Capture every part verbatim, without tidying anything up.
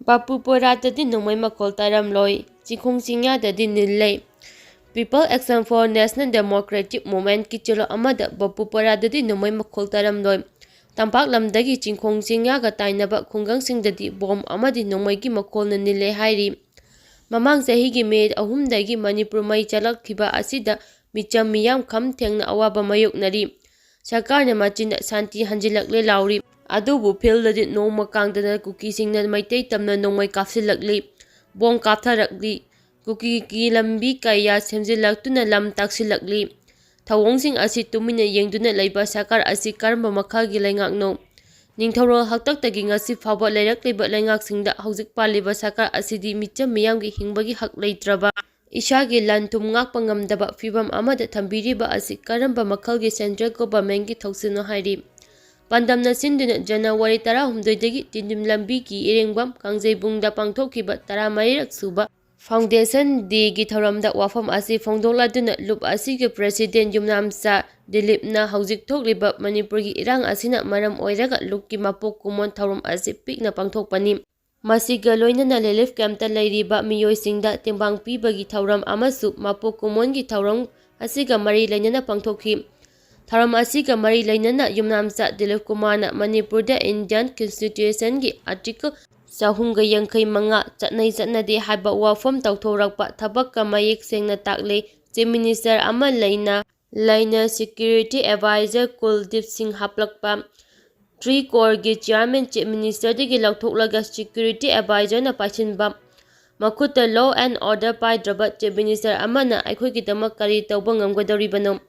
ꯕꯥꯄꯨꯄꯣꯔꯥꯗꯗꯤ ꯅꯣꯡꯃꯩ ꯃꯈꯣꯜ ꯇꯥꯔꯝꯂꯣꯏ꯫ ꯆꯤꯡꯈꯣꯡ ꯆꯤꯡꯌꯥꯗꯗꯤ ꯅꯤꯜ ꯂꯩ꯫ People Action for National Democratic Movementꯀꯤ ꯆꯦꯔꯣꯜ ꯑꯃꯗ ꯕꯥꯄꯨꯄꯣꯔꯥꯗꯗꯤ ꯅꯣꯡꯃꯩ ꯃꯈꯣꯜ ꯇꯥꯔꯝꯂꯣꯏ꯫ ꯇꯝꯄꯥꯛ ꯂꯝꯗꯒꯤ ꯆꯤꯡꯈꯣꯡ ꯆꯤꯡꯌꯥꯒ ꯇꯥꯏꯅꯕ ꯈꯨꯡꯒꯪꯁꯤꯡꯗꯗꯤ ꯕꯣꯝ ꯑꯃꯗꯤ ꯅꯣꯡꯃꯩꯒꯤ ꯃꯈꯣꯜꯅ ꯅꯤꯜꯂꯦ ꯍꯥꯏꯔꯤ꯫ ꯃꯃꯥꯡ ꯆꯍꯤꯒꯤ ꯃꯦ ꯑꯍꯨꯝꯗꯒꯤ ꯃꯅꯤꯄꯨꯔ ꯃꯩ ꯆꯥꯛꯂꯛꯈꯤꯕ ꯑꯁꯤꯗ ꯃꯤꯆꯝ ꯃꯤꯌꯥꯝ ꯈꯝ ꯊꯦꯡꯅ ꯑꯋꯥꯕ ꯃꯥꯌꯣꯛꯅꯔꯤ꯫ ꯁꯔꯀꯥꯔꯅ ꯃꯆꯤꯟꯗ ꯁꯥꯟꯇꯤ ꯍꯟꯖꯤꯜꯂꯛꯂꯦ ꯂꯥꯎꯔꯤ꯫ ꯑꯗꯨꯕꯨ ꯐꯤꯜꯗꯗꯤ ꯅꯣꯡꯃ ꯀꯥꯡꯗꯅ ꯀꯨꯀꯤꯁꯤꯡꯅ ꯃꯩꯇꯩ ꯇꯝꯅ ꯅꯣꯡꯃꯩ ꯀꯥꯞꯁꯤꯜꯂꯛꯂꯤ, ꯕꯣꯝ ꯀꯥꯞꯊꯔꯛꯂꯤ, ꯀꯨꯀꯤꯒꯤ ꯂꯝꯕꯤ ꯀꯌꯥ ꯁꯦꯝꯖꯤꯜꯂꯛꯇꯨꯅ ꯂꯝ ꯇꯥꯛꯁꯤꯜꯂꯛꯂꯤ꯫ ꯊꯧꯑꯣꯡꯁꯤꯡ ꯑꯁꯤ ꯇꯨꯃꯤꯟꯅ ꯌꯦꯡꯗꯨꯅ ꯂꯩꯕ ꯁꯔꯀꯥꯔ ꯑꯁꯤ ꯀꯔꯝꯕ ꯃꯈꯜꯒꯤ ꯂꯩꯉꯥꯛꯅꯣ? ꯅꯤꯡꯊꯧꯔꯣꯜ ꯍꯥꯛꯇꯛꯇꯒꯤ ꯉꯁꯤ ꯐꯥꯎꯕ ꯂꯩꯔꯛꯂꯤꯕ ꯂꯩꯉꯥꯛꯁꯤꯡꯗ ꯍꯧꯖꯤꯛ ꯄꯥꯜꯂꯤꯕ ꯁꯔꯀꯥꯔ ꯑꯁꯤꯗꯤ ꯃꯤꯆꯝ ꯃꯤꯌꯥꯝꯒꯤ ꯍꯤꯡꯕꯒꯤ ꯍꯛ ꯂꯩꯇ꯭ꯔꯕ, ꯏꯁꯥꯒꯤ ꯂꯟ ꯊꯨꯝ ꯉꯥꯛꯄ ꯉꯝꯗꯕ ꯐꯤꯚꯝ ꯑꯃꯗ ꯊꯝꯕꯤꯔꯤꯕ ꯑꯁꯤ ꯀꯔꯝꯕ ꯃꯈꯜꯒꯤ central governmentꯀꯤ ꯊꯧꯁꯤꯜꯅꯣ ꯍꯥꯏꯔꯤ꯫ ꯄꯥꯟꯗꯝꯅ ꯁꯤꯟꯗꯨꯅ ꯖꯅꯋꯥꯔꯤ ꯇꯔꯥꯍꯨꯝꯗꯣꯏꯗꯒꯤ ꯇꯤꯗꯤꯝ ꯂꯝꯕꯤꯒꯤ ꯏꯔꯦꯡꯕꯝ ꯀꯥꯡꯖꯩꯕꯨꯡꯗ ꯄꯥꯡꯊꯣꯛꯈꯤꯕ ꯇꯔꯥꯃꯔꯤꯔꯛ ꯁꯨꯕ Foundation Dayꯒꯤ ꯊꯧꯔꯝꯗ ꯋꯥꯐꯝ ꯑꯁꯤ ꯐꯣꯡꯗꯣꯛꯂꯗꯨꯅ ꯂꯨꯞ ꯑꯁꯤꯒꯤ president ꯌꯨꯝꯅꯥꯝꯆꯥ ꯗꯤꯂꯤꯞꯅ ꯍꯧꯖꯤꯛ ꯊꯣꯛꯂꯤꯕ ꯃꯅꯤꯄꯨꯔꯒꯤ ꯏꯔꯥꯡ ꯑꯁꯤꯅ ꯃꯔꯝ ꯑꯣꯏꯔꯒ ꯂꯨꯞꯀꯤ ꯃꯄꯣꯛ ꯀꯨꯝꯑꯣꯟ ꯊꯧꯔꯝ ꯑꯁꯤ ꯄꯤꯛꯅ ꯄꯥꯡꯊꯣꯛꯄꯅꯤ꯫ ꯃꯁꯤꯒ ꯂꯣꯏꯅꯅ relief campꯇ ꯂꯩꯔꯤꯕ ꯃꯤꯑꯣꯏꯁꯤꯡꯗ ꯇꯦꯡꯕꯥꯡ ꯄꯤꯕꯒꯤ ꯊꯧꯔꯝ ꯑꯃꯁꯨ ꯃꯄꯣꯛ ꯀꯨꯝꯑꯣꯟꯒꯤ ꯊꯧꯔꯝ ꯑꯁꯤꯒ ꯃꯔꯤ ꯂꯩꯅꯅ ꯄꯥꯡꯊꯣꯛꯈꯤ꯫ ꯊꯧꯔꯝ ꯑꯁꯤꯒ ꯃꯔꯤ ꯂꯩꯅꯅ ꯌꯨꯝꯅꯥꯝꯆꯥ ꯗꯤꯂꯤꯞ ꯀꯨꯃꯥꯔꯅ ꯃꯅꯤꯄꯨꯔꯗ Indian Constitutionꯒꯤ Article ꯆꯍꯨꯝꯒ ꯌꯥꯡꯈꯩ ꯃꯉꯥ ꯆꯠꯅꯩ ꯆꯠꯅꯗꯦ ꯍꯥꯏꯕ ꯋꯥꯐꯝ ꯇꯧꯊꯣꯔꯛꯄ ꯊꯕꯛꯀ ꯃꯌꯦꯛ ꯁꯦꯡꯅ ꯇꯥꯛꯂꯦ꯫ Chief Minister ꯑꯃ ꯂꯩꯅ ꯂꯩꯅ security advisor ꯀꯨꯜꯗꯤꯞ ꯁꯤꯡ ꯍꯥꯞꯂꯛꯄ꯫ Three Coreꯒꯤ chairman Chief Ministerꯗꯒꯤ ꯂꯧꯊꯣꯛꯂꯒ security advisorꯅ ꯄꯥꯏꯁꯤꯟꯕ꯫ ꯃꯈꯨꯠꯇ law and order ꯄꯥꯏꯗ꯭ꯔꯕ Chief Minister ꯑꯃꯅ ꯑꯩꯈꯣꯏꯒꯤꯗꯃꯛ ꯀꯔꯤ ꯇꯧꯕ ꯉꯝꯒꯗꯧꯔꯤꯕꯅꯣ?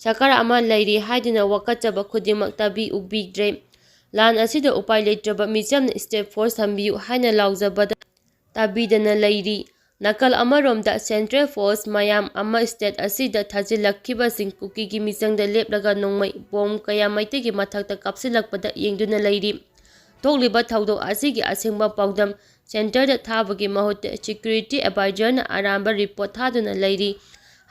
ꯁꯔꯀꯥꯔ ꯑꯃ ꯂꯩꯔꯤ ꯍꯥꯏꯗꯨꯅ ꯋꯥꯀꯠꯆꯕ ꯈꯨꯗꯤꯡꯃꯛ ꯇꯥꯕꯤ ꯎꯕꯤꯗ꯭ꯔꯦ꯫ ꯂꯥꯟ ꯑꯁꯤꯗ ꯎꯄꯥꯏ ꯂꯩꯇ꯭ꯔꯕ ꯃꯤꯆꯝꯅ state force ꯊꯝꯕꯤꯌꯨ ꯍꯥꯏꯅ ꯂꯥꯎꯖꯕꯗ ꯇꯥꯕꯤꯗꯅ ꯂꯩꯔꯤ꯫ ꯅꯥꯀꯜ ꯑꯃꯔꯣꯝꯗ central force ꯃꯌꯥꯝ ꯑꯃ state ꯑꯁꯤꯗ ꯊꯥꯖꯤꯜꯂꯛꯈꯤꯕꯁꯤꯡ ꯀꯨꯀꯤꯒꯤ ꯃꯤꯆꯪꯗ ꯂꯦꯞꯂꯒ ꯅꯣꯡꯃꯩ ꯕꯣꯝ ꯀꯌꯥ ꯃꯩꯇꯩꯒꯤ ꯃꯊꯛꯇ ꯀꯥꯞꯁꯤꯜꯂꯛꯄꯗ ꯌꯦꯡꯗꯨꯅ ꯂꯩꯔꯤ꯫ ꯊꯣꯛꯂꯤꯕ ꯊꯧꯗꯣꯛ ꯑꯁꯤꯒꯤ ꯑꯁꯦꯡꯕ ꯄꯥꯎꯗꯝ centreꯗ ꯊꯥꯕꯒꯤ ꯃꯍꯨꯠꯇ security advisorꯅ ꯑꯔꯥꯟꯕ report ꯊꯥꯗꯨꯅ ꯂꯩꯔꯤ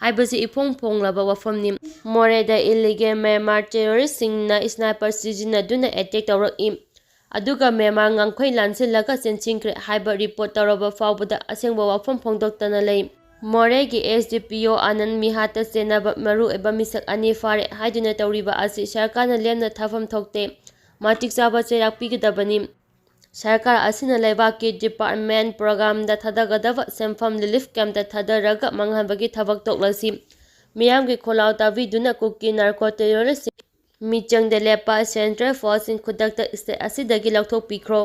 ꯍꯥꯏꯕꯁꯤ ꯏꯐꯣꯡ ꯐꯣꯡꯂꯕ ꯋꯥꯐꯝꯅꯤ꯫ ꯃꯣꯔꯦꯗ illegal Myanmar terroristꯁꯤꯡꯅ sniper ꯁꯤꯖꯤꯟꯅꯗꯨꯅ attack ꯇꯧꯔꯛꯏ꯫ ꯑꯗꯨꯒ ꯃ꯭ꯌꯥꯟꯃꯥꯔ ꯉꯝꯈꯩ ꯂꯥꯟꯁꯤꯜꯂꯒ ꯆꯦꯟꯁꯤꯟꯈ꯭ꯔꯦ ꯍꯥꯏꯕ ꯔꯤꯄꯣꯔꯠ ꯇꯧꯔꯕ ꯐꯥꯎꯕꯗ ꯑꯁꯦꯡꯕ ꯋꯥꯐꯝ ꯐꯣꯡꯗꯣꯛꯇꯅ ꯂꯩ꯫ ꯃꯣꯔꯦꯒꯤ ꯑꯦꯁ ꯗꯤ ꯄꯤ ꯑꯣ ꯑꯅꯟ ꯃꯤꯍꯥꯠꯇ ꯆꯦꯟꯅꯕ ꯃꯔꯨꯑꯣꯏꯕ ꯃꯤꯁꯛ ꯑꯅꯤ ꯐꯥꯔꯦ ꯍꯥꯏꯗꯨꯅ ꯇꯧꯔꯤꯕ ꯑꯁꯤ ꯁꯔꯀꯥꯔꯅ ꯂꯦꯝꯅ ꯊꯥꯐꯝ ꯊꯣꯛꯇꯦ꯫ ꯃꯇꯤꯛ ꯆꯥꯕ ꯆꯩꯔꯥꯛ ꯄꯤꯒꯗꯕꯅꯤ꯫ ꯁꯔꯀꯥꯔ ꯑꯁꯤꯅ ꯂꯩꯕꯥꯛꯀꯤ ꯗꯤꯄꯥꯔꯠꯃꯦꯟ ꯄ꯭ꯔꯣꯒ꯭ꯔꯥꯝꯗ ꯊꯥꯗꯒꯗꯕ ꯁꯦꯟꯐꯝ ꯔꯤꯂꯤꯐ ꯀꯦꯝꯞꯇ ꯊꯥꯗꯔꯒ ꯃꯥꯡꯍꯟꯕꯒꯤ ꯊꯕꯛ ꯇꯣꯛꯂꯁꯤ꯫ ꯃꯤꯌꯥꯝꯒꯤ ꯈꯣꯜꯂꯥꯎ ꯇꯥꯕꯤꯗꯨꯅ ꯀꯨꯀꯤ ꯅꯥꯔꯀꯣ ꯇꯦꯔꯣꯔꯤꯁ꯭ꯠꯁꯤꯡ ꯃꯤꯆꯪꯗ ꯂꯦꯞꯄ ꯁꯦꯟꯇ꯭ꯔꯦꯜ ꯐꯣꯔꯁꯁꯤꯡ ꯈꯨꯗꯛꯇ ꯁ꯭ꯇꯦꯠ ꯑꯁꯤꯗꯒꯤ ꯂꯧꯊꯣꯛꯄꯤꯈ꯭ꯔꯣ꯫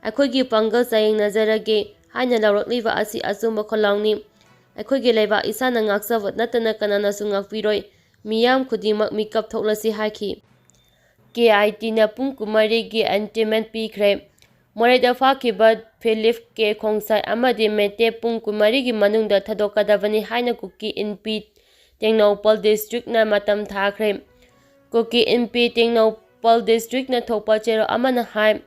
ꯑꯩꯈꯣꯏꯒꯤ ꯄꯥꯡꯒꯜ ꯆꯥꯌꯦꯡꯅꯖꯔꯒꯦ ꯍꯥꯏꯅ ꯂꯥꯎꯔꯛꯂꯤꯕ ꯑꯁꯤ ꯑꯆꯨꯝꯕ ꯈꯣꯜꯂꯥꯎꯅꯤ꯫ ꯑꯩꯈꯣꯏꯒꯤ ꯂꯩꯕꯥꯛ ꯏꯁꯥꯅ ꯉꯥꯛꯆꯕ ꯅꯠꯇꯅ ꯀꯅꯥꯅꯁꯨ ꯉꯥꯛꯄꯤꯔꯣꯏ꯫ ꯃꯤꯌꯥꯝ ꯈꯨꯗꯤꯡꯃꯛ ꯃꯤꯀꯞ ꯊꯣꯛꯂꯁꯤ ꯍꯥꯏꯈꯤ꯫ ꯀꯦ ꯑꯥꯏ ꯇꯤꯅ ꯄꯨꯡ ꯀꯨꯟꯃꯔꯤꯒꯤ ꯑꯜꯇꯤꯃꯦꯇꯝ ꯄꯤꯈ꯭ꯔꯦ꯫ ꯃꯣꯔꯦꯗ ꯐꯥꯈꯤꯕ ꯐꯤꯂꯤꯞ ꯀꯦ ꯈꯣꯡꯁꯥꯏ ꯑꯃꯗꯤ ꯃꯦꯇꯦ ꯄꯨꯡ ꯀꯨꯟꯃꯔꯤꯒꯤ ꯃꯅꯨꯡꯗ ꯊꯥꯗꯣꯛꯀꯗꯕꯅꯤ ꯍꯥꯏꯅ ꯀꯨꯀꯤ ꯏꯟꯄꯤ ꯇꯦꯡꯅꯧꯄꯜ ꯗꯤꯁꯇ꯭ꯔꯤꯛꯅ ꯃꯇꯝ ꯊꯥꯈ꯭ꯔꯦ꯫ ꯀꯨꯀꯤ ꯏꯟꯄꯤ ꯇꯦꯡꯅꯧꯄꯜ ꯗꯤꯁꯇ꯭ꯔꯤꯛꯅ ꯊꯣꯛꯄ ꯆꯦꯔꯣꯜ ꯑꯃꯅ ꯍꯥꯏ,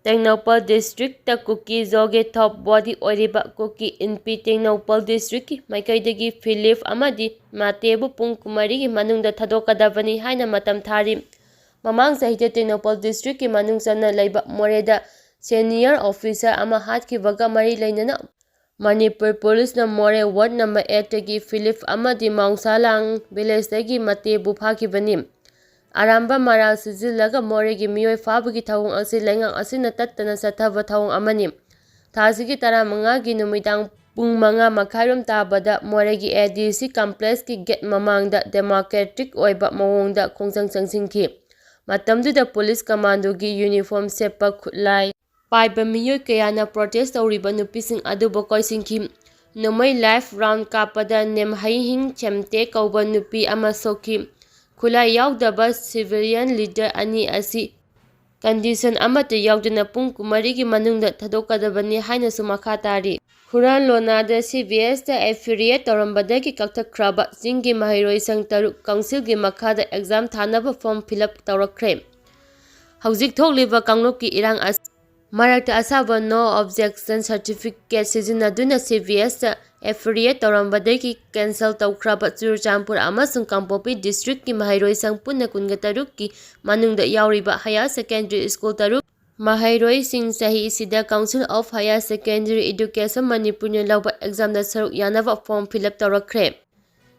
ꯇꯦꯡꯅꯧꯄꯜ ꯗꯤꯁꯇ꯭ꯔꯤꯛꯇ ꯀꯨꯀꯤ ꯖꯣꯒꯦ ꯊꯣꯞ ꯕꯣꯗꯤ ꯑꯣꯏꯔꯤꯕ ꯀꯨꯀꯤ ꯏꯟꯄꯤ ꯇꯦꯡꯅꯧꯄꯜ ꯗꯤꯁꯇ꯭ꯔꯤꯛꯀꯤ ꯃꯥꯏꯀꯩꯗꯒꯤ ꯐꯤꯂꯤꯞ ꯑꯃꯗꯤ ꯃꯥꯇꯦꯕꯨ ꯄꯨꯡ ꯀꯨꯟꯃꯔꯤꯒꯤ ꯃꯅꯨꯡꯗ ꯊꯥꯗꯣꯛꯀꯗꯕꯅꯤ ꯍꯥꯏꯅ ꯃꯇꯝ ꯊꯥꯔꯤ꯫ ꯃꯃꯥꯡ ꯆꯍꯤꯗ ꯇꯦꯡꯅꯧꯄꯜ ꯗꯤꯁꯇ꯭ꯔꯤꯛꯀꯤ ꯃꯅꯨꯡ ꯆꯟꯅ ꯂꯩꯕ ꯃꯣꯔꯦꯗ ꯁꯦꯅꯤꯌꯔ ꯑꯣꯐꯤꯁꯥꯔ ꯑꯃ ꯍꯥꯠꯈꯤꯕꯒ ꯃꯔꯤ ꯂꯩꯅꯅ ꯃꯅꯤꯄꯨꯔ ꯄꯨꯂꯤꯁꯅ ꯃꯣꯔꯦ ꯋꯥꯔꯗ ꯅꯝꯕꯔ ꯑꯦꯠꯇꯒꯤ ꯐꯤꯂꯤꯞ ꯑꯃꯗꯤ ꯃꯥꯎꯁꯥꯂꯥꯡ ꯚꯤꯂꯦꯖꯇꯒꯤ ꯃꯥꯇꯦꯕꯨ ꯐꯥꯈꯤꯕꯅꯤ꯫ ꯑꯔꯥꯟꯕ ꯃꯔꯥꯜ ꯁꯤꯖꯤꯜꯂꯒ ꯃꯣꯔꯦꯒꯤ ꯃꯤꯑꯣꯏ ꯐꯥꯕꯒꯤ ꯊꯧꯑꯣꯡ ꯑꯁꯤ ꯂꯩꯉꯥꯛ ꯑꯁꯤꯅ ꯇꯠꯇꯅ ꯆꯠꯊꯕ ꯊꯧꯑꯣꯡ ꯑꯃꯅꯤ꯫ ꯊꯥꯁꯤꯒꯤ ꯇꯔꯥꯃꯉꯥꯒꯤ ꯅꯨꯃꯤꯗꯥꯡ ꯄꯨꯡ ꯃꯉꯥ ꯃꯈꯥꯏꯔꯣꯝ ꯇꯥꯕꯗ ꯃꯣꯔꯦꯒꯤ ꯑꯦ ꯗꯤ ꯁꯤ ꯀꯝꯄ꯭ꯂꯦꯛꯁꯀꯤ ꯒꯦꯠ ꯃꯃꯥꯡꯗ ꯗꯦꯃꯣꯀ꯭ꯔꯦꯇꯤꯛ ꯑꯣꯏꯕ ꯃꯑꯣꯡꯗ ꯈꯣꯡꯖꯪ ꯆꯪꯁꯤꯟꯈꯤ꯫ ꯃꯇꯝꯗꯨꯗ ꯄꯨꯂꯤꯁ ꯀꯃꯥꯟꯗꯣꯒꯤ ꯌꯨꯅꯤꯐꯣꯔꯝ ꯁꯦꯠꯄ ꯈꯨꯠꯂꯥꯏ ꯄꯥꯏꯕ ꯃꯤꯑꯣꯏ ꯀꯌꯥꯅ ꯄ꯭ꯔꯣꯇꯦꯁ ꯇꯧꯔꯤꯕ ꯅꯨꯄꯤꯁꯤꯡ ꯑꯗꯨꯕꯨ ꯀꯣꯏꯁꯤꯟꯈꯤ꯫ ꯅꯣꯡꯃꯩ ꯂꯥꯏꯐ ꯔꯥꯎꯟ ꯀꯥꯞꯄꯗ ꯅꯦꯝꯍꯩꯍꯤꯡ ꯆꯦꯝꯇꯦ ꯀꯧꯕ ꯅꯨꯄꯤ ꯑꯃ ꯁꯣꯛꯈꯤ꯫ ꯈꯨꯠꯂꯥꯏ ꯌꯥꯎꯗꯕ ꯁꯤꯚꯤꯂꯤꯌꯟ ꯂꯤꯗꯔ ꯑꯅꯤ ꯑꯁꯤ ꯀꯟꯗꯤꯁꯟ ꯑꯃꯠꯇ ꯌꯥꯎꯗꯅ ꯄꯨꯡ ꯀꯨꯟꯃꯔꯤꯒꯤ ꯃꯅꯨꯡꯗ ꯊꯥꯗꯣꯛꯀꯗꯕꯅꯤ ꯍꯥꯏꯅꯁꯨ ꯃꯈꯥ ꯇꯥꯔꯤ꯫ ꯍꯨꯔꯥꯟꯂꯣꯅꯥꯗ ꯁꯤ ꯕꯤ ꯑꯦꯁꯇ ꯑꯦꯐꯤꯂꯤꯌꯦꯠ ꯇꯧꯔꯝꯕꯗꯒꯤ ꯀꯛꯊꯠꯈ꯭ꯔꯕ ꯆꯤꯡꯒꯤ ꯃꯍꯩꯔꯣꯏꯁꯪ ꯇꯔꯨꯛ ꯀꯥꯎꯟꯁꯤꯜꯒꯤ ꯃꯈꯥꯗ ꯑꯦꯛꯖꯥꯝ ꯊꯥꯅꯕ ꯐꯣꯔꯝ ꯐꯤꯜ ꯑꯞ ꯇꯧꯔꯛꯈ꯭ꯔꯦ꯫ ꯍꯧꯖꯤꯛ ꯊꯣꯛꯂꯤꯕ ꯀꯥꯡꯂꯨꯞꯀꯤ ꯏꯔꯥꯡ ꯑꯁꯤ ꯃꯔꯛꯇ ꯑꯁꯥꯕ ꯅꯣ ꯑꯣꯕꯖꯦꯛꯁꯟ ꯁꯥꯔꯇꯤꯐꯤꯀꯦꯠ ꯁꯤꯖꯤꯟꯅꯗꯨꯅ ꯁꯤ ꯕꯤ ꯑꯦꯁꯇ ꯑꯦꯐꯤꯂꯤꯌꯦꯠ ꯇꯧꯔꯝꯕꯗꯒꯤ ꯀꯦꯟꯁꯦꯜ ꯇꯧꯈ꯭ꯔꯕ ꯆꯨꯔꯆꯥꯟꯄꯨꯔ ꯑꯃꯁꯨꯡ ꯀꯥꯡꯄꯣꯛꯄꯤ ꯗꯤꯁꯇ꯭ꯔꯤꯛꯀꯤ ꯃꯍꯩꯔꯣꯏꯁꯪ ꯄꯨꯟꯅ ꯀꯨꯟꯒ ꯇꯔꯨꯛꯀꯤ ꯃꯅꯨꯡꯗ ꯌꯥꯎꯔꯤꯕ ꯍꯥꯌꯔ ꯁꯦꯀꯦꯟꯗꯔꯤ ꯁ꯭ꯀꯨꯜ ꯇꯔꯨꯛ ꯃꯍꯩꯔꯣꯏꯁꯤꯡ ꯆꯍꯤꯁꯤꯗ Council of Higher Secondary Education ꯃꯅꯤꯄꯨꯔꯅ ꯂꯧꯕ ꯑꯦꯛꯖꯥꯝꯗ ꯁꯔꯨꯛ ꯌꯥꯅꯕ form fill up ꯇꯧꯔꯛꯈ꯭ꯔꯦ꯫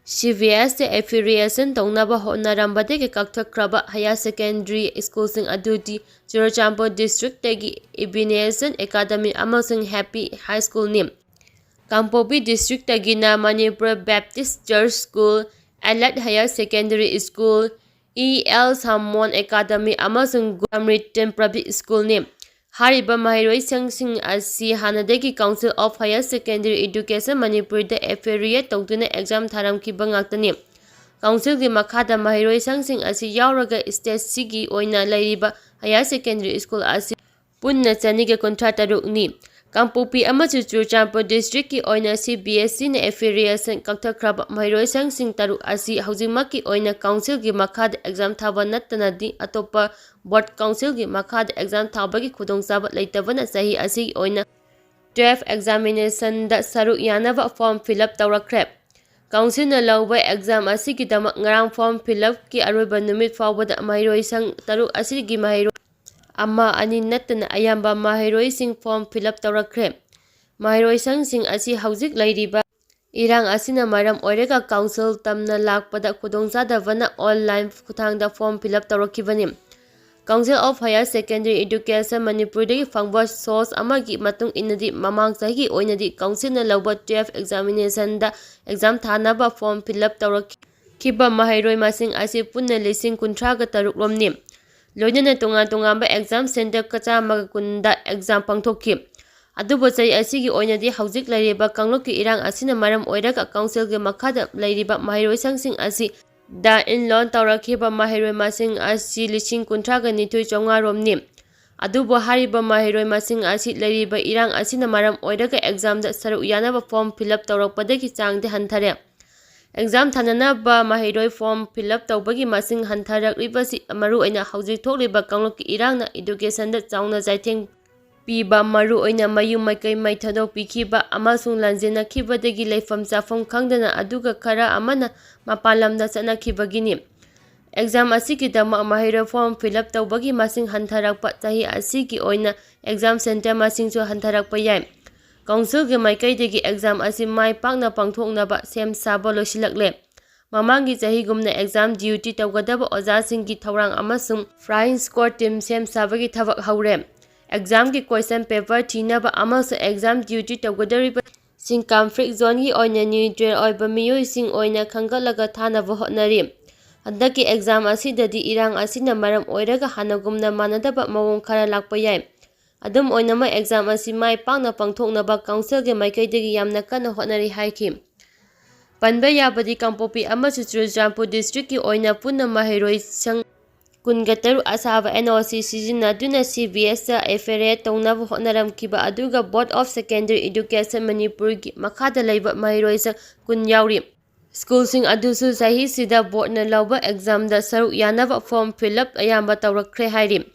C B ꯑꯦꯁꯇ ꯑꯦꯐꯤꯂꯤꯌꯦꯁꯟ ꯇꯧꯅꯕ ꯍꯣꯠꯅꯔꯝꯕꯗꯒꯤ ꯀꯛꯊꯠꯈ꯭ꯔꯕ ꯍꯥꯌꯔ ꯁꯦꯀꯦꯟꯗꯔꯤ ꯁ꯭ꯀꯨꯜꯁꯤꯡ ꯑꯗꯨꯗꯤ ꯆꯨꯔꯆꯥꯟꯄꯨꯔ ꯗꯤꯁꯇ꯭ꯔꯤꯛꯇꯒꯤ ꯏꯕꯤꯅꯦꯁꯟ ꯑꯦꯀꯥꯗꯃꯤ ꯑꯃꯁꯨꯡ ꯍꯦꯄꯤ ꯍꯥꯏ ꯁ꯭ꯀꯨꯜꯅꯤ꯫ ꯀꯥꯡꯄꯣꯛꯄꯤ ꯗꯤꯁꯇ꯭ꯔꯤꯛꯇꯒꯤꯅ Manipur Baptist church school, elite higher secondary school, E L ꯁꯥꯃꯣꯟ ꯑꯦꯀꯥꯗꯃꯤ ꯑꯃꯁꯨꯡ ꯒꯨꯔꯨ ꯁꯃꯔꯤꯇꯟ ꯄꯕ꯭ꯂꯤꯛ ꯁ꯭ꯀꯨꯜꯅꯤ꯫ ꯍꯥꯏꯔꯤꯕ ꯃꯍꯩꯔꯣꯏꯁꯪꯁꯤꯡ ꯑꯁꯤ ꯍꯥꯟꯅꯗꯒꯤ Council of Higher Secondary Education ꯃꯅꯤꯄꯨꯔꯗ ꯑꯦꯐꯤꯂꯤꯌꯦꯠ ꯇꯧꯗꯨꯅ ꯑꯦꯛꯖꯥꯝ ꯊꯥꯔꯝꯈꯤꯕ ꯉꯥꯛꯇꯅꯤ꯫ ꯀꯥꯎꯟꯁꯤꯜꯒꯤ ꯃꯈꯥꯗ ꯃꯍꯩꯔꯣꯏꯁꯪꯁꯤꯡ ꯑꯁꯤ ꯌꯥꯎꯔꯒ ꯁ꯭ꯇꯦꯠꯁꯤꯒꯤ ꯑꯣꯏꯅ ꯂꯩꯔꯤꯕ ꯍꯥꯌꯔ ꯁꯦꯀꯦꯟꯗꯔꯤ ꯁ꯭ꯀꯨꯜ ꯑꯁꯤ ꯄꯨꯟꯅ ꯆꯅꯤꯒ ꯀꯨꯟꯊ꯭ꯔꯥ ꯇꯔꯨꯛꯅꯤ꯫ ꯀꯥꯡꯄꯣꯛꯄꯤ ꯑꯃꯁꯨꯡ ꯆꯨꯔꯆꯥꯟꯄꯨꯔ ꯗꯤꯁꯇ꯭ꯔꯤꯛꯀꯤ ꯑꯣꯏꯅ ꯁꯤ ꯕꯤ ꯑꯦꯁ ꯏꯅ ꯑꯦꯐꯤꯂꯤꯌꯦꯁꯟ ꯀꯛꯊꯠꯈ꯭ꯔꯕ ꯃꯍꯩꯔꯣꯏꯁꯪꯁꯤꯡ ꯇꯔꯨꯛ ꯑꯁꯤ ꯍꯧꯖꯤꯛꯃꯛꯀꯤ ꯑꯣꯏꯅ ꯀꯥꯎꯟꯁꯤꯜꯒꯤ ꯃꯈꯥꯗ ꯑꯦꯛꯖꯥꯝ ꯊꯥꯕ ꯅꯠꯇꯅꯗꯤ ꯑꯇꯣꯞꯄ ꯕꯣꯔꯗ ꯀꯥꯎꯟꯁꯤꯜꯒꯤ ꯃꯈꯥꯗ ꯑꯦꯛꯖꯥꯝ ꯊꯥꯕꯒꯤ ꯈꯨꯗꯣꯡꯆꯥꯕ ꯂꯩꯇꯕꯅ ꯆꯍꯤ ꯑꯁꯤꯒꯤ ꯑꯣꯏꯅ ꯇꯨꯌꯦꯜꯐ ꯑꯦꯛꯖꯥꯃꯤꯅꯦꯁꯟꯗ ꯁꯔꯨꯛ ꯌꯥꯅꯕ ꯐꯣꯔꯝ ꯐꯤꯜ ꯑꯞ ꯇꯧꯔꯛꯈ꯭ꯔꯦ꯫ ꯀꯥꯎꯟꯁꯤꯜꯅ ꯂꯧꯕ ꯑꯦꯛꯖꯥꯝ ꯑꯁꯤꯒꯤꯗꯃꯛ ꯉꯔꯥꯡ ꯐꯣꯔꯝ ꯐꯤꯜ ꯑꯞꯀꯤ ꯑꯔꯣꯏꯕ ꯅꯨꯃꯤꯠ ꯐꯥꯎꯕꯗ ꯃꯍꯩꯔꯣꯏꯁꯪ ꯇꯔꯨꯛ ꯑꯁꯤꯒꯤ ꯃꯍꯩꯔꯣꯏ ꯑꯃ ꯑꯅꯤ ꯅꯠꯇꯅ ꯑꯌꯥꯝꯕ ꯃꯍꯩꯔꯣꯏꯁꯤꯡ ꯐꯣꯔꯝ ꯐꯤꯜ ꯑꯞ ꯇꯧꯔꯛꯈ꯭ꯔꯦ꯫ ꯃꯍꯩꯔꯣꯏꯁꯪꯁꯤꯡ ꯑꯁꯤ ꯍꯧꯖꯤꯛ ꯂꯩꯔꯤꯕ ꯏꯔꯥꯡ ꯑꯁꯤꯅ ꯃꯔꯝ ꯑꯣꯏꯔꯒ ꯀꯥꯎꯟꯁꯤꯜ ꯇꯝꯅ ꯂꯥꯛꯄꯗ ꯈꯨꯗꯣꯡꯆꯥꯗꯕꯅ ꯑꯣꯟꯂꯥꯏꯟ ꯈꯨꯠꯊꯥꯡꯗ ꯐꯣꯔꯝ ꯐꯤꯜ ꯑꯞ ꯇꯧꯔꯛꯈꯤꯕꯅꯤ꯫ Council of Higher Secondary Education ꯃꯅꯤꯄꯨꯔꯗꯒꯤ ꯐꯪꯕ ꯁꯣꯔꯁ ꯑꯃꯒꯤ ꯃꯇꯨꯡ ꯏꯟꯅꯗꯤ, ꯃꯃꯥꯡ ꯆꯍꯤꯒꯤ ꯑꯣꯏꯅꯗꯤ ꯀꯥꯎꯟꯁꯤꯜꯅ ꯂꯧꯕ ꯇꯨꯌꯦꯜꯐ ꯑꯦꯛꯖꯥꯃꯤꯅꯦꯁꯟꯗ ꯑꯦꯛꯖꯥꯝ ꯊꯥꯅꯕ ꯐꯣꯔꯝ ꯐꯤꯜ ꯑꯞ ꯇꯧꯔꯛꯈꯤꯕ ꯃꯍꯩꯔꯣꯏ ꯃꯁꯤꯡ ꯑꯁꯤ ꯄꯨꯟꯅ ꯂꯤꯁꯤꯡ ꯀꯨꯟꯊ꯭ꯔꯥꯒ ꯇꯔꯨꯛ ꯔꯣꯝꯅꯤ꯫ ꯂꯣꯏꯅꯅ ꯇꯣꯉꯥꯟ ꯇꯣꯉꯥꯟꯕ ꯑꯦꯛꯖꯥꯝ ꯁꯦꯟꯇꯔ ꯆꯥꯝꯃꯒ ꯀꯨꯟꯗ ꯑꯦꯛꯖꯥꯝ ꯄꯥꯡꯊꯣꯛꯈꯤ꯫ ꯑꯗꯨꯕꯨ ꯆꯍꯤ ꯑꯁꯤꯒꯤ ꯑꯣꯏꯅꯗꯤ ꯍꯧꯖꯤꯛ ꯂꯩꯔꯤꯕ ꯀꯥꯡꯂꯨꯞꯀꯤ ꯏꯔꯥꯡ ꯑꯁꯤꯅ ꯃꯔꯝ ꯑꯣꯏꯔꯒ ꯀꯥꯎꯟꯁꯤꯜꯒꯤ ꯃꯈꯥꯗ ꯂꯩꯔꯤꯕ ꯃꯍꯩꯔꯣꯏꯁꯪꯁꯤꯡ ꯑꯁꯤ ꯗ ꯏꯟꯔꯣꯜ ꯇꯧꯔꯛꯈꯤꯕ ꯃꯍꯩꯔꯣꯏ ꯃꯁꯤꯡ ꯑꯁꯤ ꯂꯤꯁꯤꯡ ꯀꯨꯟꯊ꯭ꯔꯥꯒ ꯅꯤꯊꯣꯏ ꯆꯥꯝꯃꯉꯥ ꯔꯣꯝꯅꯤ꯫ ꯑꯗꯨꯕꯨ ꯍꯥꯏꯔꯤꯕ ꯃꯍꯩꯔꯣꯏ ꯃꯁꯤꯡ ꯑꯁꯤ ꯂꯩꯔꯤꯕ ꯏꯔꯥꯡ ꯑꯁꯤꯅ ꯃꯔꯝ ꯑꯣꯏꯔꯒ ꯑꯦꯛꯖꯥꯝꯗ ꯁꯔꯨꯛ ꯌꯥꯅꯕ ꯐꯣꯔꯝ ꯐꯤꯜ ꯑꯞ ꯇꯧꯔꯛꯄꯗꯒꯤ ꯆꯥꯡꯗꯤ ꯍꯟꯊꯔꯦ꯫ ꯑꯦꯛꯖꯥꯝ ꯊꯥꯅꯅꯕ ꯃꯍꯩꯔꯣꯏ ꯐꯣꯔꯝ ꯐꯤꯜ ꯑꯞ ꯇꯧꯕꯒꯤ ꯃꯁꯤꯡ ꯍꯟꯊꯔꯛꯂꯤꯕꯁꯤ ꯃꯔꯨꯑꯣꯏꯅ ꯍꯧꯖꯤꯛ ꯊꯣꯛꯂꯤꯕ ꯀꯥꯡꯂꯨꯞꯀꯤ ꯏꯔꯥꯡꯅ ꯏꯗꯨꯀꯦꯁꯟꯗ ꯆꯥꯎꯅ ꯆꯩꯊꯦꯡ ꯄꯤꯕ, ꯃꯔꯨꯑꯣꯏꯅ ꯃꯌꯨꯝ ꯃꯀꯩ ꯃꯩ ꯊꯥꯗꯣꯛꯄꯤꯈꯤꯕ ꯑꯃꯁꯨꯡ ꯂꯥꯟꯖꯦꯟꯅꯈꯤꯕꯗꯒꯤ ꯂꯩꯐꯝ ꯆꯥꯐꯝ ꯈꯪꯗꯅ, ꯑꯗꯨꯒ ꯈꯔ ꯑꯃꯅ ꯃꯄꯥꯟ ꯂꯝꯗ ꯆꯠꯅꯈꯤꯕꯒꯤꯅꯤ꯫ Exam ꯑꯁꯤꯒꯤꯗꯃꯛ ꯃꯍꯩꯔꯣꯏ form fill up ꯇꯧꯕꯒꯤ ꯃꯁꯤꯡ ꯍꯟꯊꯔꯛꯄ, ꯆꯍꯤ ꯑꯁꯤꯒꯤ ꯑꯣꯏꯅ exam center ꯃꯁꯤꯡꯁꯨ ꯍꯟꯊꯔꯛꯄ ꯌꯥꯏ꯫ Councilꯒꯤ ꯃꯥꯏꯀꯩꯗꯒꯤ exam ꯑꯁꯤ ꯃꯥꯏ ꯄꯥꯛꯅ ꯄꯥꯡꯊꯣꯛꯅꯕ ꯁꯦꯝ ꯁꯥꯕ ꯂꯣꯏꯁꯤꯜꯂꯛꯂꯦ꯫ ꯃꯃꯥꯡꯒꯤ ꯆꯍꯤꯒꯨꯝꯅ exam duty ꯇꯧꯒꯗꯕ ꯑꯣꯖꯥꯁꯤꯡꯒꯤ ꯊꯧꯔꯥꯡ ꯑꯃꯁꯨꯡ flying squad team ꯁꯦꯝ ꯁꯥꯕꯒꯤ ꯊꯕꯛ ꯍꯧꯔꯦ꯫ Examꯒꯤ question paper ꯊꯤꯅꯕ ꯑꯃꯁꯨꯡ exam duty ꯇꯧꯒꯗꯧꯔꯤꯕꯁꯤꯡ conflict zoneꯒꯤ ꯑꯣꯏꯅ neutral ꯑꯣꯏꯕ ꯃꯤꯑꯣꯏꯁꯤꯡ ꯑꯣꯏꯅ ꯈꯟꯒꯠꯂꯒ ꯊꯥꯅꯕ ꯍꯣꯠꯅꯔꯤ꯫ ꯍꯟꯗꯛꯀꯤ exam ꯑꯁꯤꯗꯗꯤ ꯏꯔꯥꯡ ꯑꯁꯤꯅ ꯃꯔꯝ ꯑꯣꯏꯔꯒ ꯍꯥꯟꯅꯒꯨꯝꯅ ꯃꯥꯟꯅꯗꯕ ꯃꯑꯣꯡ ꯈꯔ ꯂꯥꯛꯄ ꯌꯥꯏ꯫ ꯑꯗꯨꯝ ꯑꯣꯏꯅꯃꯛ, exam ꯑꯁꯤ ꯃꯥꯏ ꯄꯥꯛꯅ ꯄꯥꯡꯊꯣꯛꯅꯕ councilꯒꯤ ꯃꯥꯏꯀꯩꯗꯒꯤ ꯌꯥꯝꯅ ꯀꯟꯅ ꯍꯣꯠꯅꯔꯤ ꯍꯥꯏꯈꯤ꯫ ꯄꯟꯕ ꯌꯥꯕꯗꯤ, ꯀꯥꯡꯄꯣꯛꯄꯤ ꯑꯃꯁꯨꯡ ꯆꯨꯔꯆꯥꯟꯄꯨꯔ districtꯀꯤ ꯑꯣꯏꯅ ꯄꯨꯟꯅ ꯃꯍꯩꯔꯣꯏꯁꯪ ꯀꯨꯟꯒ ꯇꯔꯨꯛ ꯑꯁꯥꯕ NOC ꯁꯤꯖꯤꯟꯅꯗꯨꯅ CBSEꯗ affiliate ꯇꯧꯅꯕ ꯍꯣꯠꯅꯔꯝꯈꯤꯕ ꯑꯗꯨꯒ Board of Secondary Education ꯃꯅꯤꯄꯨꯔꯒꯤ ꯃꯈꯥꯗ ꯂꯩꯕ ꯃꯍꯩꯔꯣꯏꯁꯪ ꯀꯨꯟ ꯌꯥꯎꯔꯤ꯫ Schoolꯁꯤꯡ ꯑꯗꯨꯁꯨ ꯆꯍꯤꯁꯤꯗ boardꯅ ꯂꯧꯕ examꯗ ꯁꯔꯨꯛ ꯌꯥꯅꯕ form fill up ꯑꯌꯥꯝꯕ ꯇꯧꯔꯛꯈ꯭ꯔꯦ ꯍꯥꯏꯔꯤ꯫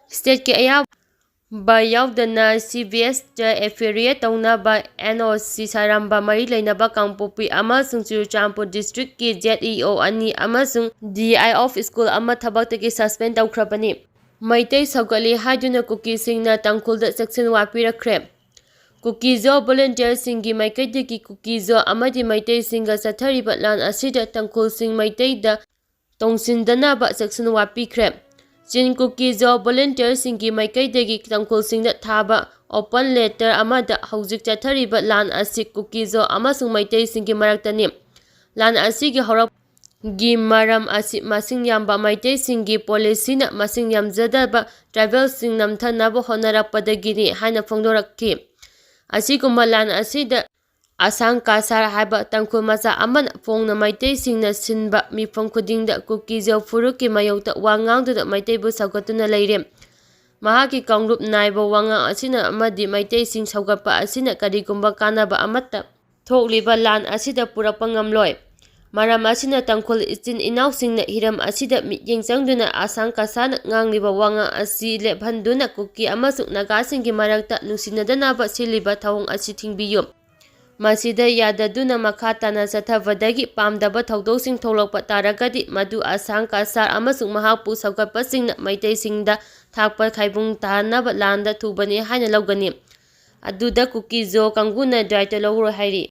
Stateꯀꯤ ꯑꯌꯥꯕ ꯌꯥꯎꯗꯅ CBSEꯗ affiliate ꯇꯧꯅꯕ NOC ꯁꯥꯔꯝꯕ ꯃꯔꯤ ꯂꯩꯅꯕ ꯀꯥꯡꯄꯣꯛꯄꯤ ꯑꯃꯁꯨꯡ ꯆꯨꯔꯆꯥꯟꯄꯨꯔ districtꯀꯤ ZEO ꯑꯅꯤ ꯑꯃꯁꯨꯡ DI of school ꯑꯃ ꯊꯕꯛꯇꯒꯤ suspend ꯇꯧꯈ꯭ꯔꯕꯅꯤ꯫ ꯃꯩꯇꯩ ꯁꯧꯒꯠꯂꯤ ꯍꯥꯏꯗꯨꯅ ꯀꯨꯀꯤꯁꯤꯡꯅ ꯇꯥꯡꯈꯨꯜꯗ ꯆꯦꯛꯁꯤꯟꯋꯥ ꯄꯤꯔꯛꯈ꯭ꯔꯦ꯫ ꯀꯨꯀꯤꯖꯣ volunteerꯁꯤꯡꯒꯤ ꯃꯥꯏꯀꯩꯗꯒꯤ ꯀꯨꯀꯤꯖꯣ ꯑꯃꯗꯤ ꯃꯩꯇꯩꯁꯤꯡꯒ ꯆꯠꯊꯔꯤꯕ ꯂꯥꯟ ꯑꯁꯤꯗ ꯇꯥꯡꯈꯨꯜꯁꯤꯡ ꯃꯩꯇꯩꯗ ꯇꯣꯡꯁꯤꯟꯗꯅꯕ ꯆꯦꯛꯁꯤꯟꯋꯥ ꯄꯤꯈ꯭ꯔꯦ꯫ ꯆꯤꯟ ꯀꯨꯀꯤꯖꯣ volunteerꯁꯤꯡꯒꯤ ꯃꯥꯏꯀꯩꯗꯒꯤ ꯇꯥꯡꯈꯨꯜꯁꯤꯡꯗ ꯊꯥꯕ open letter ꯑꯃꯗ ꯍꯧꯖꯤꯛ ꯆꯠꯊꯔꯤꯕ ꯂꯥꯟ ꯑꯁꯤ ꯀꯨꯀꯤꯖꯣ ꯑꯃꯁꯨꯡ ꯃꯩꯇꯩꯁꯤꯡꯒꯤ ꯃꯔꯛꯇꯅꯤ꯫ ꯂꯥꯟ ꯑꯁꯤꯒꯤ ꯍꯧꯔꯛ ꯒꯤ ꯃꯔꯝ ꯑꯁꯤ ꯃꯁꯤꯡ ꯌꯥꯝꯕ ꯃꯩꯇꯩꯁꯤꯡꯒꯤ policyꯅ ꯃꯁꯤꯡ ꯌꯥꯝꯖꯗꯕ tribalꯁꯤꯡ ꯅꯝꯊꯅꯕ ꯍꯣꯠꯅꯔꯛꯄꯗꯒꯤꯅꯤ ꯍꯥꯏꯅ ꯐꯣꯡꯗꯣꯔꯛꯈꯤ꯫ ꯑꯁꯤꯒꯨꯝꯕ ꯂꯥꯟ ꯑꯁꯤꯗ ꯑꯁꯥꯡ ꯀꯁꯥꯔ ꯍꯥꯏꯕ ꯇꯥꯡꯈꯨꯜ ꯃꯆꯥ ꯑꯃꯅ ꯐꯣꯡꯅ ꯃꯩꯇꯩꯁꯤꯡꯅ ꯁꯤꯟꯕ ꯃꯤꯐꯝ ꯈꯨꯗꯤꯡꯗ ꯀꯨꯀꯤꯖꯣ ꯐꯨꯔꯨꯞꯀꯤ ꯃꯥꯌꯣꯛꯇ ꯋꯥ ꯉꯥꯡꯗꯨꯅ ꯃꯩꯇꯩꯕꯨ ꯁꯧꯒꯠꯇꯨꯅ ꯂꯩꯔꯦ꯫ ꯃꯍꯥꯛꯀꯤ ꯀꯥꯡꯂꯨꯞ ꯅꯥꯏꯕ ꯋꯥꯉꯥꯡ ꯑꯁꯤꯅ ꯑꯃꯗꯤ ꯃꯩꯇꯩꯁꯤꯡ ꯁꯧꯒꯠꯄ ꯑꯁꯤꯅ ꯀꯔꯤꯒꯨꯝꯕ ꯀꯥꯟꯅꯕ ꯑꯃꯠꯇ ꯊꯣꯛꯂꯤꯕ ꯂꯥꯟ ꯑꯁꯤꯗ ꯄꯨꯔꯛꯄ ꯉꯝꯂꯣꯏ꯫ ꯃꯔꯝ ꯑꯁꯤꯅ ꯇꯥꯡꯈꯨꯜ ꯏꯆꯤꯟ ꯏꯅꯥꯎꯁꯤꯡꯅ ꯍꯤꯔꯝ ꯑꯁꯤꯗ ꯃꯤꯠꯌꯦꯡ ꯆꯪꯗꯨꯅ ꯑꯁꯥꯡ ꯀꯁꯥꯅ ꯉꯥꯡꯂꯤꯕ ꯋꯥꯉꯥꯡ ꯑꯁꯤ ꯂꯦꯞꯍꯟꯗꯨꯅ ꯀꯨꯀꯤ ꯑꯃꯁꯨꯡ ꯅꯥꯒꯥꯁꯤꯡꯒꯤ ꯃꯔꯛꯇ ꯅꯨꯡꯁꯤꯅꯗꯅꯕ ꯁꯤꯜꯂꯤꯕ ꯊꯧꯑꯣꯡ ꯑꯁꯤ ꯊꯤꯡꯕꯤꯌꯨ꯫ ꯃꯁꯤꯗ ꯌꯥꯗꯗꯨꯅ ꯃꯈꯥ ꯇꯥꯅ ꯆꯠꯊꯕꯗꯒꯤ ꯄꯥꯝꯗꯕ ꯊꯧꯗꯣꯛꯁꯤꯡ ꯊꯣꯛꯂꯛꯄ ꯇꯥꯔꯒꯗꯤ ꯃꯗꯨ ꯑꯁꯥꯡ ꯀꯁꯥꯔ ꯑꯃꯁꯨꯡ ꯃꯍꯥꯛꯄꯨ ꯁꯧꯒꯠꯄꯁꯤꯡꯅ ꯃꯩꯇꯩꯁꯤꯡꯗ ꯊꯥꯛꯄ ꯈꯥꯏꯕꯨꯡ ꯇꯥꯅꯕ ꯂꯥꯟꯗ ꯊꯨꯕꯅꯤ ꯍꯥꯏꯅ ꯂꯧꯒꯅꯤ꯫ ꯑꯗꯨꯗ ꯀꯨꯀꯤ ꯖꯣ ꯀꯥꯡꯕꯨꯅ ꯗꯥꯏꯇ ꯂꯧꯔꯣꯏ ꯍꯥꯏꯔꯤ꯫